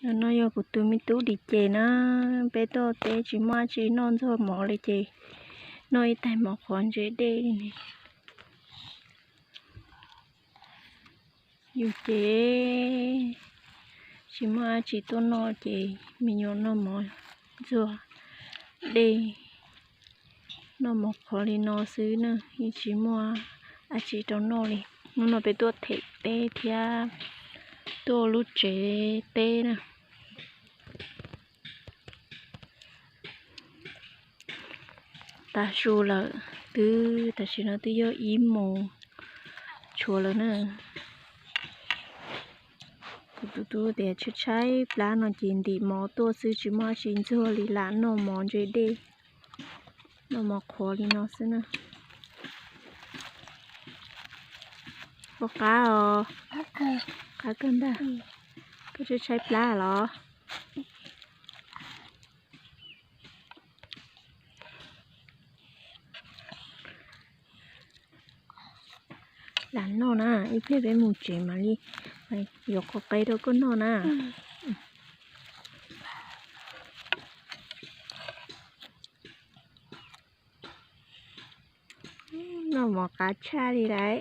No yog kuv tus me tub dim ces na, peb tuaj teb tsis muaj dab tsi noj ntxuag mov li ces noj ib tais mov qhuav ntse dej li ne. Yus ces tsis muaj dab tsi tuaj noj ces me nyuam noj mov ntxuag dej, noj mov qhuav li no xwb na, yeej tsis muaj dab tsi rau noj li. Hnub no peb tuaj them teb thiab tuaj lub tsev teb na. Tav su lawm, twb tam sim no twb yog ib moos tshuav lawm na. Kuv tus tub tias tshaib tshaib plab no ces ntim mov tuaj xwb tsis muaj dab tsi ntxuag li, lam noj mov ntse dej, noj mov qhuav li no xwb na. Ua qab os, qab kawg ntag. Koj tshaib tshaib plab los? Lam noj na, ib pliag peb mus tsev mam li yuav qhov qe rau koj noj na. Noj mov qab tshaj li lawm.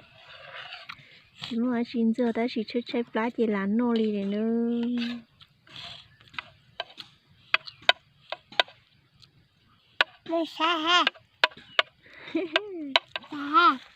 Tsis muaj dab tsi ntxuag tab sis tshaib tshaib plab ces lam noj li lawm na.